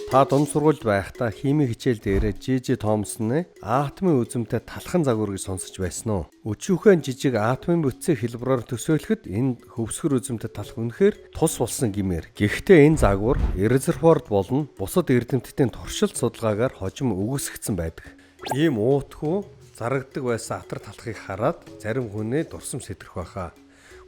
Та дунд сургуульд байхдаа химийн хичээл дээрээ Ж.Ж. Томсоны атомын үзэмтэй талхан загвар гэж сонсож байсан уу? Өчүүхэн жижиг атомын бүтцийг хэлбэрээр төсөөлөхөд энэ хөвсгөр үзэмтэй талх үнэхээр тус болсон гэмээр. Гэхдээ энэ загвар Резерфорд болон бусад эрдэмтдийн туршилт судалгаагаар хожим үгүйсгэгдсэн байдаг. Ийм уутгүй зарагдаг байсан атар талхыг хараад зарим хүний дурсам сэтрэх байхаа.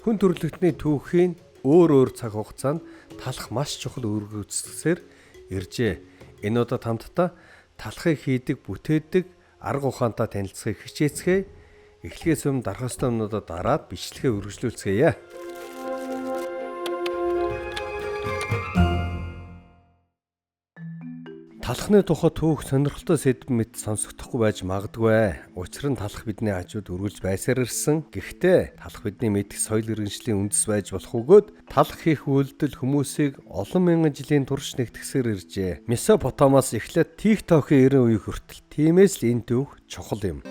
Хүн төрөлхтний түүхийн өөр өөр цаг хугацаанд талх маш чухал үүрэг гүйцэтгсээр иржээ. Энэ удаа хамтдаа талхыг хийдэг, бүтээдэг арга ухаантай танилцахыг хичээцгээе. Эхлэхээс өмнө дарах ёстой юмнуудаа дараад бичлэгээ үргэлжлүүлцгээе. Талхны тухай түүх сонирхолтой сэдэв мэт сонсогдохгүй байж магадгүй. Учир нь талх бидний хажууд үргэлж байсаар ирсэн. Гэхдээ талх бидний мэдэх соёл иргэншлийн үндэс байж болох өгөөд талх хийх үйлдэл хүмүүсийг олон мянган жилийн турш нэгтгэсээр иржээ. Месопотамаас эхлээд TikTok-ийн 90 үе хүртэл. Тиймээс л энэ түүх чухал юм.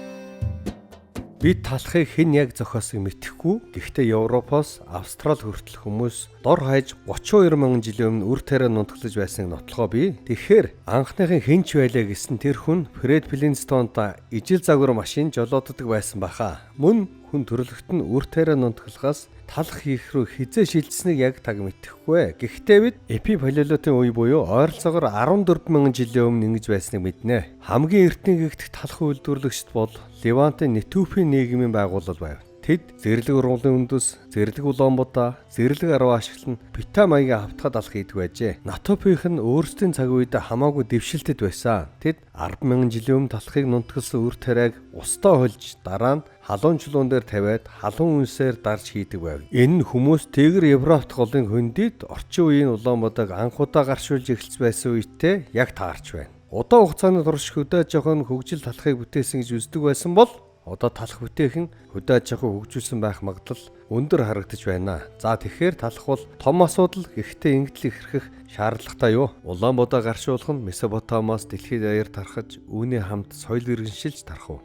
Бид талхыг хэн яг зохиосыг мэдэхгүй. Гэхдээ Европоос Австрал хүртэл хүмүүс дор хаяж 32 мянган жилийн өмнө үр тариа нунтаглаж байсныг нотлохоо бий. Тэгэхээр анхныхын хэн ч байлаа гэсэн тэр хүн Фред Флинстоунтай ижил загвар машин жолооддог байсан баха. Мөн хүн төрөлхт нь үр тариа нунтаглахаас талх хийх рүү хизээ шилжсэнийг яг таг мэдэхгүй. Гэхдээ бид эпипалеолитын үе буюу ойролцоогоор 14 мянган жилийн өмнө ингэж байсныг мэднэ. Хамгийн эртний гэгдэх талх үйлдвэрлэгчд бол Левантын Нетуфийн нийгмийн байгууллал байв. Тэд зэрлэг ургамлын үндэс, зэрлэг улаанбудаа, зэрлэг арваа ашиглан пита маягийн хавтгай талх хийдэг байжээ. Натопийнх нь өөрсдийн цаг үед хамаагүй дэвшилтэд байсан. Тэд 10 мянган жилийн өмнө талхыг нунтагласан үр тариаг устдаа хольж дараа нь халуун чулуун дээр тавиад халуун үнсээр дарж хийдэг байв. Энэ нь хүмүүс Тэгэр Европт голын хөндийд орчин үеийн Улаанбаатарыг анх удаа гаршуулж эхэлж байсан үедээ яг таарч байна. Удаан хугацааны турш хөдөө аж ахуйн хөгжил талхыг бүтээсэн гэж үздэг байсан бол одоо талх бүтээхэн хөдөө аж ахуй хөгжүүлсэн байх магадлал өндөр харагдаж байна. За тэгэхээр талх бол том асуудал, гэхдээ ингэдэл ихэрхэх шаардлагатай юу? Улаанбаатар гаршуулах нь Месопотамоос дэлхийд даяар тархаж үүний хамт соёл иргэншилж тарах уу?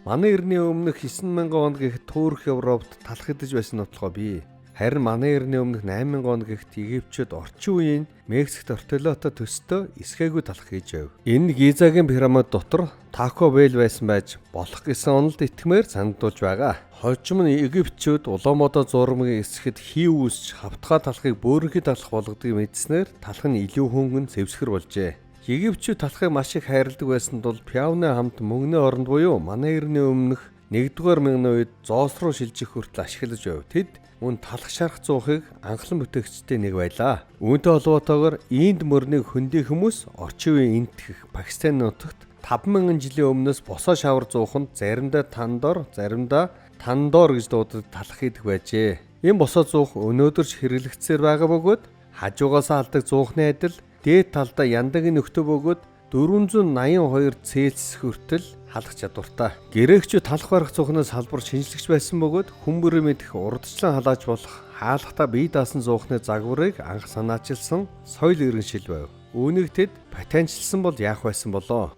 Манай эртний өмнөх 9000 он гэхэд Турк Европт талх идэж байсан нотлохоо бий. Харин манай эртний өмнөх 8000 он гэхэд Египтчүүд орчин үеийн Мексикт ортолото төстөө эсгээгүй талх хийж байв. Энэ Гизагийн пирамид дотор Тако Бел байсан байж болох гэсэн онолд итгэмээр санагдуулж байгаа. Хожим нь Египтчүүд Улаанбаатар зурмыг эсэхэд хий үүсч хавтгай талхыг бөөрөнхий талх болгодгийг мэдснээр талх нь илүү хөнгөн зэвсгэр болжээ. Египтчүүд талхыг маш их хайрладаг байсан тул Пиавны хамт мөнгөний оронд буюу манай эртний өмнөх 1-р мянганы үед зоос руу шилжих хүртэл ашиглаж байв. Тэд мөн талх шарах зуухыг анхлан бүтээгчдийн нэг байлаа. Үүнтэй холбоотойгоор Инд мөрнийг хөндий хүмүүс орчин үеийн Энэтхэг Пакистан нутагт 5000 жилийн өмнөөс босоо шавар зууханд заримдаа тандор, заримдаа тандор гэж дууддаг талх хийдэг байжээ. Энэ босоо зуух өнөөдөр ч хэрэглэгдсээр байгаа бөгөөд хажуугаас алдаг зуухны адил дээд талдаа яндагийн нөхтөө бөгөөд 482 Цельсис хүртэл халах чадвартай. Грекчүүд талх барих зуухнаас салбар шинжлэгч байсан бөгөөд хүн бүрийн мэдэх урдчлан халааж болох хаалхтаа бие даасан зуухны загварыг анх санаачилсан соёл иргэншил байв. Үүнийг тэд патентчилсан бол яах байсан болоо?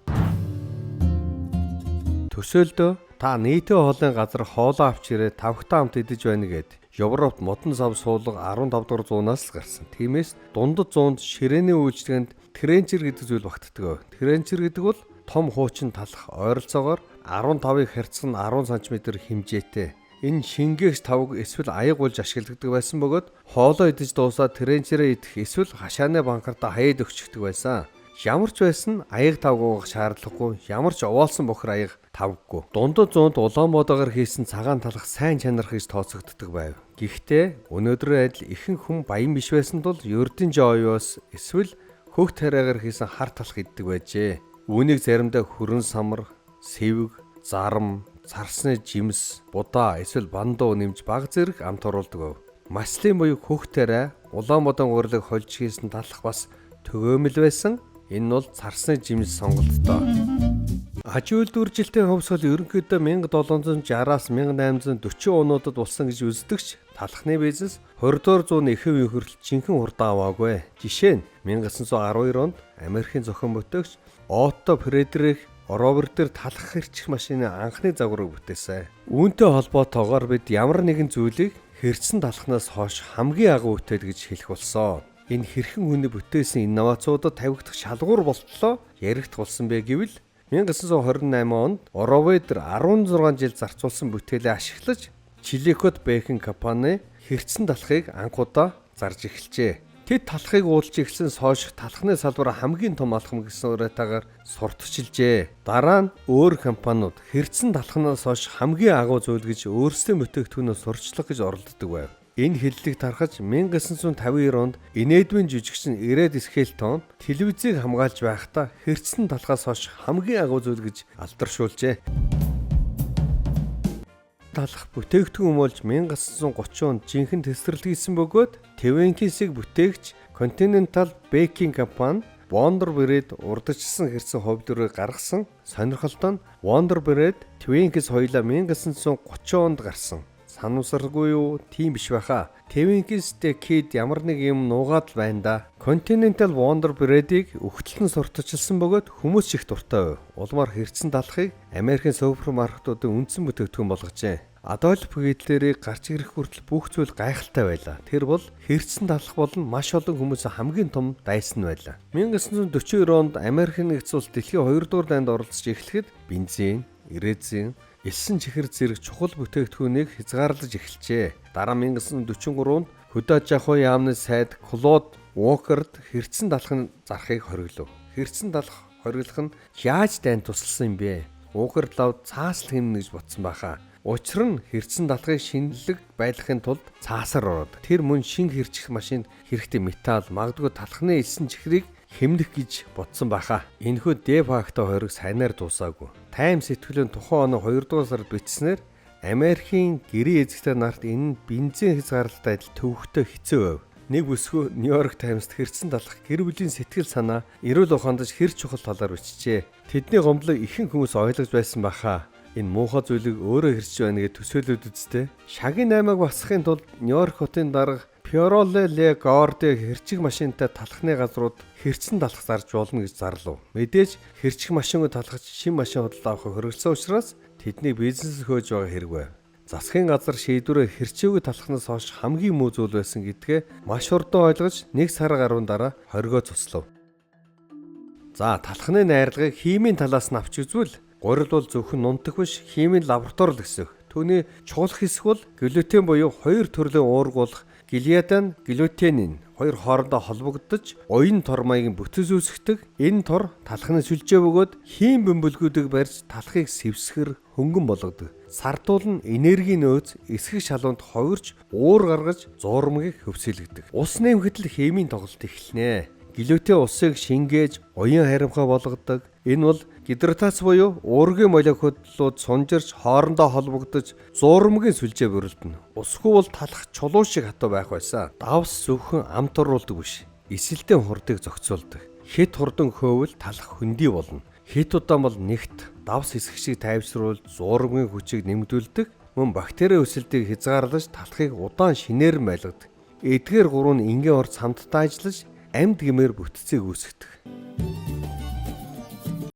Төсөөлдөө та нийтийн хоолын газар хоолоо авч ирээд тавхтаа хамт идэж байна гэд Европт модон сав суулга 15 дугаар зуунаас л гарсан. Тиймээс дундад зуунд ширээний үйлчилгээнд тренчер гэдэг зүйл багтдаг. Тренчер гэдэг бол том хуучин талх ойролцоогоор 15-ыг харьцсан 10 см хэмжээтэй. Энэ шингээгч тавг эсвэл аяг болж ашигладаг байсан бөгөөд хоолоо идэж дуусаад тренчерээ идэх эсвэл хашааны банкартаа хаяад өгчихдөг байсан. Ямар ч байсан аяг тавг уугах шаардлагагүй, ямар ч овоолсон бохир аяг тавггүй. Дундад зуунд Улаанбаатараар хийсэн цагаан талх сайн чанарх гэж тооцогддог байв. Гэхдээ өнөөдрийн адил ихэнх хүн баян биш байсан тул ердийн жоёос эсвэл хөх тариагаар хийсэн хар талх иддэг байжээ. Үүнийг заримдаа хүрэн самар, сэвэг, зарм, царсны жимс, будаа эсвэл бандуу нэмж баг зэрэг амт оруулдаг байв. Маслын буюу хөх тариа Улаанбаатарын гурилыг хольж хийсэн талх бас төгөөмөл байсан. Энэ нь бол царсны жимс сонголттой. Аж үйлдвэржилтийн хувьсгал ерөнхийдөө 1760-аас 1840 онуудад болсон гэж үздэгч талхны бизнес 20 дугаар зууны ихэнх үе хүртэл жинхэнэ хурдан аваагүй. Жишээ нь 1912 онд Америкийн зохион бүтээгч Отто Фредерик Ровер дээр талх хэрчих машины анхны загварыг бүтээсэн. Үүнтэй холбоотойгоор бид ямар нэгэн зүйлийг хэрцэн талхнаас хойш хамгийн агуу бүтээл гэж хэлэх болсон. Энэ хэрхэн хүний бүтээсэн инновациудад тавигдах шалгуур болтлоо яригдах болсон бэ гэвэл 1928 онд Ороведер 16 жил зарцуулсан бүтээлээ ашиглаж Чиликот Бэкинг компани хэрцэн талхыг анх удаа зарж эхэлжээ. Тэд талхыг уулж эхэлсэн сойших талхны салбар хамгийн том алхам гэсэн уриатаагаар сурталчилжээ. Дараа нь өөр компаниуд хэрцэн талхнаас хойш хамгийн агуу зүйл гэж өөрсдийн бүтээгдэхүүнөө сурчлах гэж оролддог байв. Энэ хэллэг тархаж 1952 онд инээдмийн жүжигчин Ред Скелтон телевизийг хамгаалж байхдаа хэрцэн талхаас хойш хамгийн агуу зүйл гэж алдаршуулжээ. Талах бүтээгдэхүүн болж 1930 онд жинхэнэ тесрэлт хийсэн бөгөөд Twinkies-ийг бүтээгч Continental Baking Company Wonder Bread урдчилсан хэрсэн хувилбарыг гаргасан. Сонирхолтой нь Wonder Bread, Twinkies хоёулаа 1930 онд гарсан. Санамсаргүй юу? Тийм биш байхаа. Twinkies the Kid ямар нэг юм нуугаад л байна да. Continental Wonder Bread-ийг өгтлөн сурталчилсан бөгөөд хүмүүс их дуртай байв. Улмаар хэрцэн талхыг Америкийн супермаркетуудын үндсэн бүтээгдэхүүн болгожээ. Адольф Гитлерийг гарч ирэх хүртэл бүх зүйл гайхалтай байлаа. Тэр бол хэрцэн талах болон маш олон хүмүүсийн хамгийн том дайсан байлаа. 1942 онд Америкийн нэгдсэн улс дэлхийн 2 дугаар дайнд оролцож эхлэхэд бензин, резин, элсэн чихэр зэрэг чухал бүтээгдэхүүнийг хязгаарлаж эхэлжээ. Дараа 1943 онд хөдөө аж ахуйн яамны сайд Клод Уокерд хэрцэн талхын зархыг хориглов. Хэрцэн талх хориглох нь яаж дайн тусалсан юм бэ? Уокер лав цаасл хэмнэ гэж бодсон байхаа. Учир нь хэрцэн талхыг шинэлэг байлгахын тулд цаасаар ороод тэр мөн шин хэрчих машинд хэрэгтэй металл, магадгүй талхны элсэн чихрийг хэмнэх гэж бодсон байхаа. Энэхүү де факто хориг сайнаар дуусаагүй. Тайм сэтгүүлийн тухайн оны 2 дугаар сард бичснээр Америкийн гэрээ эзэгтэй нарт энэ нь бензин хязгаарлалтай адил төвөгтэй хэцүү байв. Нэг бүсгүй Нью-Йорк Таймс-т хэрцэн талах гэр бүлийн сэтгэл санаа, эрүүл ухаандаж хэр чухал талаар бичжээ. Тэдний гомдлог ихэнх хүмүүс ойлгож байсан байхаа. Энэ муухай зүйлийг өөрөө хэрчж байна гэж төсөөлөд үсттэй. Шагийн 8-ыг басахын тулд Нью-Йорк хотын дарга Пьероле Ле Горде хэрчих машинтай талхны газрууд хэрцэн талх зарж болно гэж зарлав. Мэдээж хэрчих машингүй талхаж шин машин худалдаа авахыг хориглосон учраас тэднийг бизнес хөөж байгаа хэрэг байв. Засгийн газар шийдвэрээ хэрчээгүй талхнаас хойш хамгийн муу зүйл байсан гэдгээ маш хурдан ойлгож 1 сар гаруй дараа хоригоо цуслав. За талхны найрлагыг химийн талаас нь авч үзвэл гурил бол зөвхөн нунтаг биш химийн лаборатори л гэсэн. Түүний чухал хэсэг бол глютен буюу хоёр төрлийн уург болох глиадан, глютенин хоёр хоорондоо холбогдож уян тор маягийн бүтэц үүсгэдэг. Энэ тор талхны сүлжээ бөгөөд хийм бөмбөлгүүдийг барьж талхыг сэвсгэр хөнгөн болгодог. Сардуул нь энергийн нөөц эсхэг шалуунд ховирч уур гаргаж зуурмагийг хөвсөөлгдөг. Ус нэмэхэд л химийн тоглолт эхэлнэ. Глютен усыг шингээж уян харимхай болгодог. Энэ бол гидратац буюу уургийн молекулууд сунжирч хоорондоо холбогдож зуурмагийн сүлжээ бүрэлдэнэ. Усгүй бол талах чулуу шиг хатуу байх байсан. Давс зөвхөн амт оруулдаг биш. Эсэлтийн хурдыг зохицуулдаг. Хэт хурдан хөөвэл талах хөндий болно. Хэт удаан бол нэгт давс хэсэг шиг тайвшруулж зуурмагийн хүчийг нэмэгдүүлдэг. Мөн бактери өсөлтийг хязгаарлаж талхыг удаан шинээр нь байлгадаг. Эдгээр гурав нь энгийн орц хамтдаа ажиллаж амьд гэмээр бүтцийг үүсгэдэг.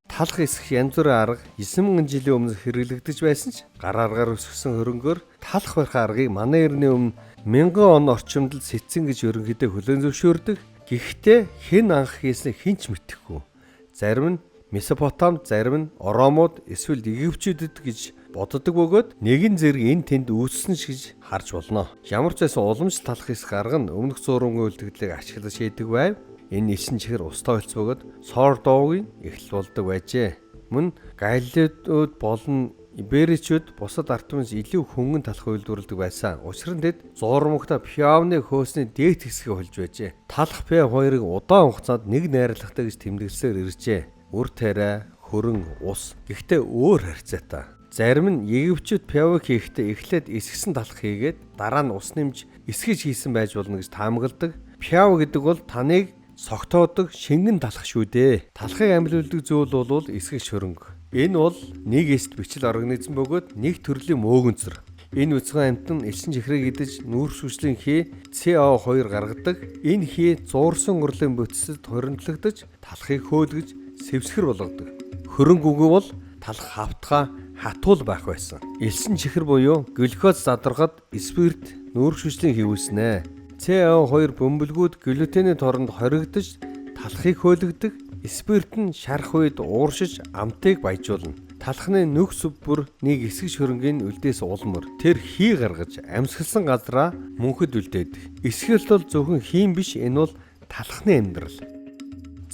Талх эсэх янз бүрийн арга 9000 жилийн өмнө хэрэглэгдэж байсан ч гар аргаар өсгсөн хөрөнгөөр талх барих аргыг манай эртний өмнө 1000 он орчимд л сэтсэн гэж ерөнхийдөө хүлээн зөвшөөрдөг. Гэхдээ хэн анх хийсэн хэн ч мэдэхгүй. Зарим нь Месопотамд, зарим нь Оромууд эсвэл Египтчүүдэд гэж боддог бөгөөд нэгэн зэрэг энэ тэнд үүссэн ч гэж харж болно. Ямар ч байсан уламжлалт талах эсэх арга нь өмнөх зуурмагийн үлдэгдлийг ашиглаж хийдэг байв. Энэ элсэн чихэр устай ойлц бөгөөд сордоогийн эхлэл болдог байжээ. Мөн галилеодууд болон Иберичүүд бусад ард түмнээс илүү хөнгөн талах үйлдвэрлэдэг байсан. Учир нь тэд зуурмагта пиавны хөөсний дээд хэсгийг холж байжээ. Талах пиав хоёрыг удаан хугацаанд нэг найрлагатай гэж тэмдэглэсээр иржээ. Үр тариа, хөрөн, ус гэхдээ өөр харьцаатай. Зарим нь Египтчүүд пиавыг хийхдээ эхлээд эсгсэн талах хийгээд дараа нь ус нэмж эсгэж хийсэн байж болно гэж таамагладаг. Пиав гэдэг бол таныг согтоодог шингэн талах шүү дээ. Талхыг амьлуулдаг зүйл бол эсгэж хөрөнгө. Энэ бол нэг эст бичил организм бөгөөд нэг төрлийн мөөгөнцөр. Энэ үцхэн амьтан элсэн чихрийг идэж нүүрс хүчлийн хий CO2 гаргадаг. Энэ хий зуурсан урлын бүтцэд хоригдлогдож талхыг хөөлгөж сэвсгэр болгодог. Хөрөнгө үгүй бол талх хавтгай хатуул байх байсан. Элсэн чихэр буюу глюкоз задаргад спирт нүүрс хүчлийн хий үүснэ. CO2 бөмбөлгүүд глютений торонд хоригдож талхыг хөөлгөдөг. Спирт нь шарах үед ууршиж амтыг баяжуулна. Талхны нүх сүв бүр нэг эсгэж хөрөнгийн үлдээс улмөр. Тэр хий гаргаж амьсгалсан газраа мөнхөд үлдээдэг. Эсгэлт бол зөвхөн хийм биш, энэ бол талхны амьдрал.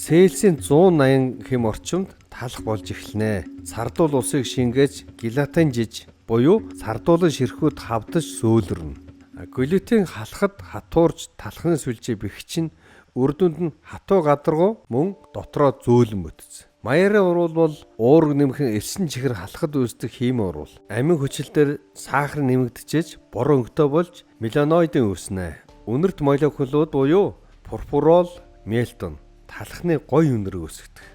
Цельсийн 180 хэм орчимд талх болж эхэлнэ. Сардуул усыг шингээж гелатин жиж буюу сардуулан ширхүүд хавдаж зөөлрөнө. Глютен халахад хатуурж талхны сүлжээ бэхжин, үр дүнд нь хатуу гадаргуу мөн дотроо зөөлөн бүтц. Маяарын уруул бол уураг нэмэх нь элсэн чихэр халахад үүсдэг хийм уруул. Амин хүчил дээр сахар нэмэгдчихэж бороо өнгөтэй болж меланоидын үүснэ. Үнэрт молекулууд буюу пурпурол, мелтон талхны гоё үнэрийг үүсгэдэг.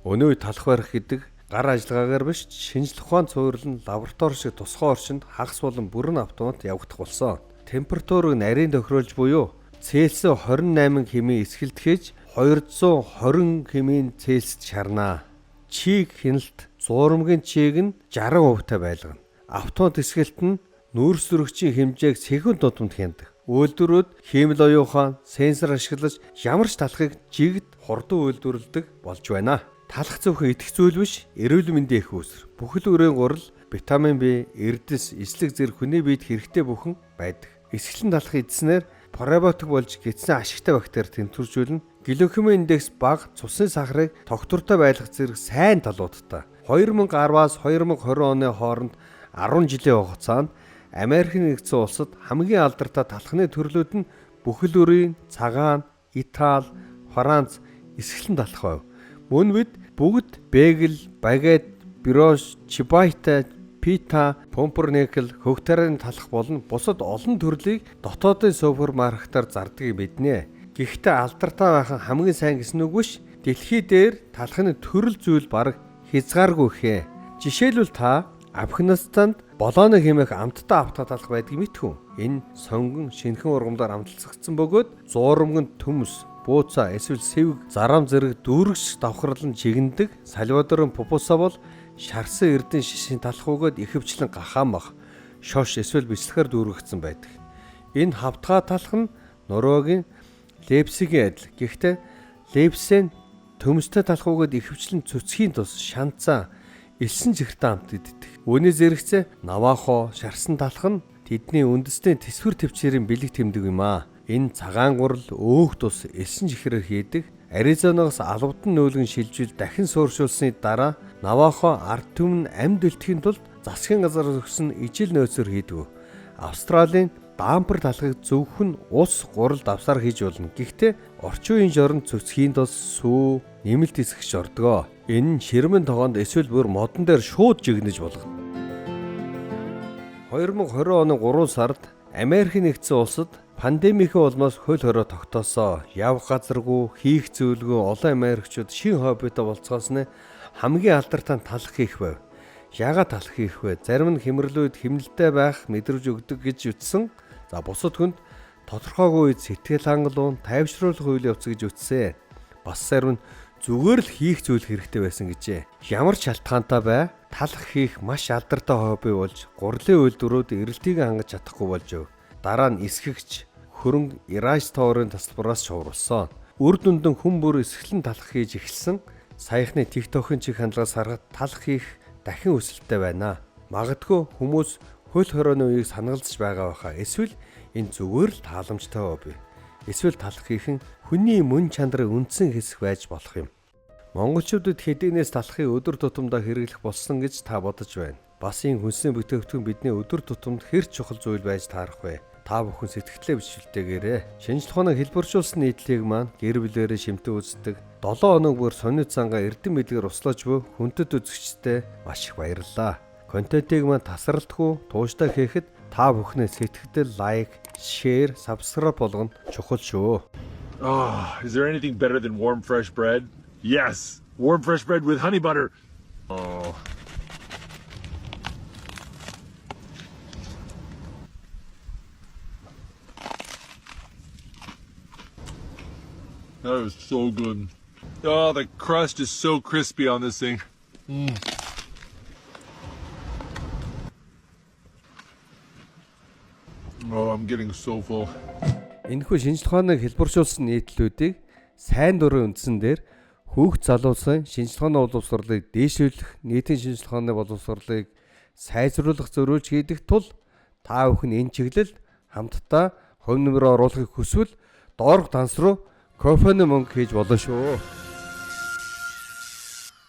Өнөө үе талх барих гэдэг гар ажиллагаагаар биш, шинжлэх ухаан суурилан лаборатори шиг тусгай орчинд хагас болон бүрэн автомат явагдах болсон. Температурыг нарийн тохируулж буюу Цельсийн 28 хэмийн эсгэлт хийж 220 хэмийн Цельсд шарнаа. Чиг хяналт зуурамгийн чиг нь 60% та байлгана. Автомат эсгэлт нь нүүрс зүрхчийн хэмжээг секунд тутамд хянадаг. Үйлдвэрүүд хиймэл оюун ухаан, сенсор ашиглаж ямар ч талхыг жигд хурдан үйлдвэрлэдэг болж байна. Талх зөвхөн итгэх зүйл биш, эрүүл мэндийн их үүсвэр. Бүхэл өрийн гурал, витамин B, эрдэс, эслэг зэрэг хүний биед хэрэгтэй бүхэн байдаг. Эсгэлэн талх идснээр пробиотик болж гидсэн ашигтай бактери тэнцвэржүүлнэ. Гликемийн индекс бага, цусны сахарыг тогтвортой байлгах зэрэг сайн талуудтай. 2010-аас 2020 оны хооронд 10 жилийн хугацаанд Америкийн нэгдсэн улсад хамгийн алдартай талхны төрлүүд нь бүхэл өрийн цагаан, Итали, Франц, эсгэлэн талх байв. Мөн бид бүгд бегл, багет, брош, чибайта, пита, пумперникел, хөгтөрийн талх болон бусад олон төрлийг дотоодын супермаркетаар зардгийг мэднэ. Гэхдээ алдартай байх нь хамгийн сайн гэсэн үг биш. Дэлхий дээр талхны төрөл зүйл бараг хязгааргүй хэ. Жишээлбэл та Афганистанд Болооны хэмээх амттай автаа талх байдгийг мэдхүү. Энэ сонгон шинэхэн ургамлаар амталцагдсан бөгөөд зуурамган төмс, бууцаа эсвэл сэвг, зарам зэрэг дүүргч давхарлан чигнэдэг. Сальвадорын пупуса бол шарсан эрдэн шишийн талх өгөөд ихэвчлэн гахаамах, шош эсвэл бислэхээр дүүргэгдсэн байдаг. Энэ хавтгай талх нь Норвегийн лепсигийн адил. Гэхдээ лепсен төмстэй талх өгөөд ихэвчлэн цөцгийн тус, шанцаа, элсэн чихэртэй амт иддэг. Үүний зэрэгцээ наваахо, шарсан талх нь тэдний үндэсний тэсвэр төвчээрийн бэлэг тэмдэг юм аа. Энэ цагаан гурал, өөх тус, элсэн чихрээр хийдэг. Аризонагаас алавдан нөөлгөн шилжүүл дахин сууршуулсны дараа Навахо ард түмэн амьд үлдэхийн тулд засгийн газар өгсөн ижил нөөцөөр хийдэг. Австралийн даампар талхыг зөвхөн ус гурал давсаар хийж болно. Гэхдээ орчин үеийн жоронд цөцгийн тус, сүү, нэмэлт хэсэгч ордгоо. Энэ нь ширмэн тогоонд эсвэл бүр модон дээр шууд жигнэж болгоно. 2020 оны 3 сард Америкийн нэгдсэн улсад пандемийн улмаас хөл хорой тогтоосоо. Явх газаргүй, хийх зүйлгүй олон Америкчууд шинэ хоббитой болцгоосны хамгийн алдартай нь талх хийх байв. Яагаад талх хийх вэ? Зарим нь хэмрэл үед хэмнэлтэй байх мэдрэмж өгдөг гэж үтсэн. За бусад хүнд тодорхойгүй үед сэтгэл хангалуун, тайвшруулах үйл явц гэж үтсэ. Бас зарим нь зүгээр л хийх зүйл хэрэгтэй байсан гэжээ. Ямар ч шалтгаантай бай, талх хийх маш алдартай хобби болж гурлын үйлдвэрүүд эрэлтийг хангаж чадахгүй болж өв. Дараа нь эсхэгч хөрөнгө Ираж тоорын тасалбараас шуурулсан. Үр дүнд нь хүн бүр эсгэлэн талх хийж эхэлсэн. Саяхны TikTok-ын чиг хандлагаас харахад талх хийх дахин өсөлттэй байна. Магадгүй хүмүүс хөл хорионы үеийг санагалзаж байгаа байхаа. Эсвэл энэ зүгээр л тааламжтай хобби. Эсвэл талх хийх нь хүний мөн чанарын үндсэн хэсэг байж болох юм. Монголчуудад хэдийнээс талхыг өдөр тутамдаа хэрэглэх болсон гэж та бодож байна. Бас энэ хүнсний бүтээгдэхүүн бидний өдөр тутамд хэр чухал зүйл байж таарах вэ? Та бүхэн сэтгэлдээ бичвэлтээгээрэй. Шинжлэх ухааны хэлбэржүүлсэн нийтлэлийг маань гэр бүлээрээ шимтэн үздэг. 7 хоног бүр сонит зангаа эрдэм мэдлэгээр услаж буй хүндэт үзэгчдэд маш их баярлалаа. Контентыг маань тасралтгүй тууштай хийхэд та бүхний сэтгэгдэл like, share, subscribe болгоно чухал шүү. Oh, is there anything better than warm fresh bread? Yes, warm fresh bread with honey butter. Oh. That is so good. Oh, the crust is so crispy on this thing. Oh, I'm getting so full. Энэхүү шинжлэх ухааныг хэлбэршүүлсэн нийтлэлүүдийг сайн дурын үндсэн дээр хүүхд залуусын шинжлэх ухааны боловсролыг дээшлүүлэх, нийтийн шинжлэх ухааны боловсролыг сайжруулах зориулж хийдэг тул та бүхэн энэ чиглэлд хамтдаа хувь нэмрээ оруулахыг хүсвэл доорх данс руу кофены мөнгө хийж болно шүү.